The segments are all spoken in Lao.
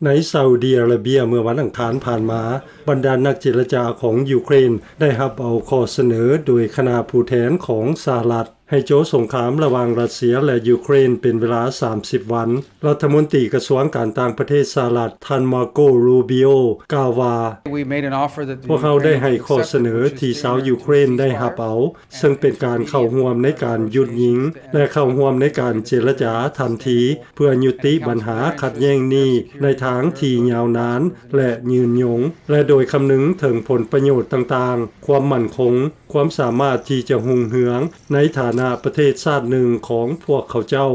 ໃນຊາອຸດີອາຣາເບຍເມື່ອວັນອັງຄານຜ່ານມາ, ບັນດານັກເຈລະຈາຂອງຢູເຄຣນໄດ້ຮັບເອົາຂໍ້ສະເໜີໂດຍຄະນະຜູ້ແທນຂອງສະຫະລັດ ໃຫ້ໂຈະສົງຄາມລະຫວ່າງຣັດເຊຍ ແລະ ຢູເຄຣນເປັນເວລາ ສາມສິບ ວັນ. ລັດຖະມົນຕີກະຊວງການຕ່າງປະເທດສະຫະລັດ ທ່ານ Marco Rubio ກ່າວວ່າ, We made an offer that the ພວກເຮົາໄດ້ໃຫ້ຂໍ້ສະເໜີທີ່ຊາວຢູເຄຣນໄດ້ຮັບເອົາ, ເຊິ່ງເປັນການເຂົ້າຮ່ວມໃນການຢຸດຍິງ ແລະ ເຂົ້າຮ່ວມໃນການເຈລະຈາທັນທີ ເພື່ອຍຸຕິບັນຫາຂັດແຍ່ງນີ້ໃນທາງທີ່ຍາວນານ ແລະ ຍືນຍົງ, ແລະ ໂດຍຄຳນຶງເຖິງຜົນປະໂຫຍດຕ່າງໆ, ຄວາມໝັ້ນຄົງ, ຄວາມສາມາດທີ່ຈະຮຸ່ງເຮືອງໃນຖານະປະເທດຊາດໜຶ່ງຂອງພວກເຂົາເຈົ້າ.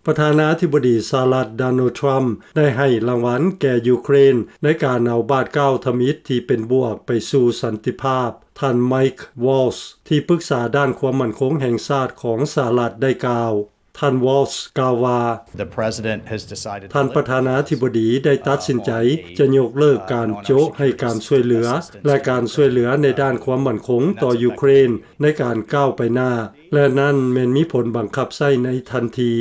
ປະທານາທິບໍດີສະຫະລັດ Donald Trump ໄດ້ໃຫ້ລາງວັນແກ່ຢູເຄຣນໃນການເອົາບາດກ້າວທຳອິດທີ່ເປັນບວກໄປສູ່ສັນຕິພາບ. ທ່ານ Mike Waltz ທີ່ປຶກສາດ້ານຄວາມໝັ້ນຄົງແຫ່ງຊາດຂອງສະຫະລັດໄດ້ກ່າວ. ທ່ານ Waltz ກ່າວວ່າ, The president has decided to ທ່ານປະທານາທິບໍດີໄດ້ຕັດສິນໃຈຈະຍົກເລີກການໂຈະໃຫ້ການຊ່ວຍເຫຼືອ ແລະ ການຊ່ວຍເຫຼືອໃນດ້ານຄວາມໝັ້ນຄົງຕໍ່ຢູເຄຣນໃນການກ້າວໄປໜ້າ ແລະ ນັ້ນແມ່ນມີຜົນບັງຄັບໃຊ້ໃນທັນທີ.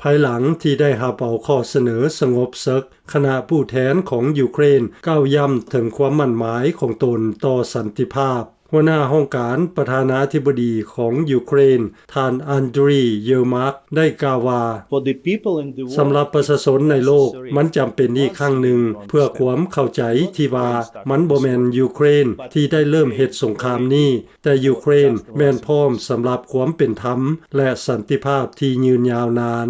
ພາຍຫຼັງທີ່ໄດ້ຮັບເອົາຂໍ້ສະເໜີສະຫງົບເສິກ, ຄະນະຜູ້ແທນຂອງຢູເຄຣນກ່າວຢ້ຳເຖິງຄວາມໝັ້ນໝາຍຂອງຕົນຕໍ່ສັນຕິພາບ. ຫົວໜ້າຫ້ອງການປະທານາທິບໍດີຂອງຢູເຄຣນ, ທ່ານ Andriy Yermak ໄດ້ກ່າວວ່າ, For the people in the world, ສຳລັບປະຊາຊົນໃນໂລກ, ມັນຈຳເປັນອີກຄັ້ງໜຶ່ງເພື່ອຄວາມເຂົ້າໃຈທີ່ວ່າມັນບໍ່ແມ່ນຢູເຄຣນທີ່ໄດ້ເລີ່ມເຮັດສົງຄາມນີ້, ແຕ່ຢູເຄຣນແມ່ນພ້ອມສຳລັບຄວາມເປັນທຳ ແລະ ສັນຕິພາບທີ່ຍືນຍາວນານ.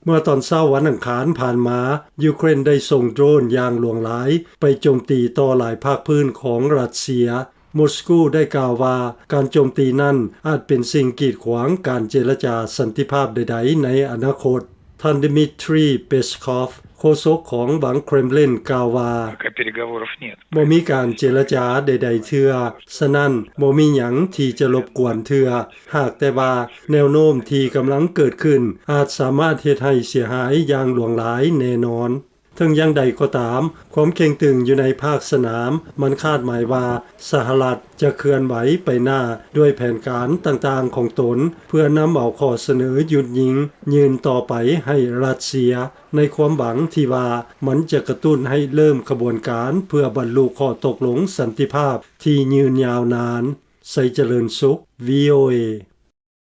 ເມື່ອຕອນເຊົ້າວັນອັງຄານຜ່ານມາ, ຢູເຄຣນໄດ້ສົ່ງໂດຣນຢ່າງຫຼວງຫຼາຍໄປໂຈມຕີຕໍ່ຫຼາຍພາກພື້ນຂອງຣັດເຊຍ. ມົສກູໄດ້ກ່າວວ່າການໂຈມຕີນັ້ນອາດເປັນສິ່ງກີດຂວາງການເຈລະຈາສັນຕິພາບໃດໆໃນອະນາຄົດ. ທ່ານ Dmitry Peskov ໂຄສົກຂອງວັງເຄຣມລິນ ກ່າວວ່າ, Пока переговоров нет. ບໍ່ມີການເຈລະຈາໃດໆເທື່ອ, ສະນັ້ນບໍ່ມີຫຍັງທີ່ຈະລົບກວນເທື່ອ, ຫາກແຕ່ວ່າແນວໂນ້ມທີ່ກຳລັງເກີດຂຶ້ນອາດສາມາດເຮັດໃຫ້ເສຍຫາຍຢ່າງຫຼວງຫຼາຍແນ່ນອນ. ເຖິງຢ່າງໃດກໍຕາມ, ຄວາມເຄັ່ງຕຶງຢູ່ໃນພາກສະໜາມ ມັນຄາດໝາຍວ່າສະຫະລັດຈະເຄື່ອນໄຫວໄປໜ້າດ້ວຍແຜນການຕ່າງໆຂອງຕົນ ເພື່ອນຳເອົາຂໍ້ສະເໜີຢຸດຍິງຍື່ນຕໍ່ໄປໃຫ້ຣັດເຊຍ, ໃນຄວາມຫວັງທີ່ວ່າມັນຈະກະຕຸ້ນໃຫ້ເລີ່ມຂະບວນການເພື່ອບັນລຸຂໍ້ຕົກລົງສັນຕິພາບທີ່ຍືນຍາວນານ. ໄຊຈະເລີນສຸກ VOA.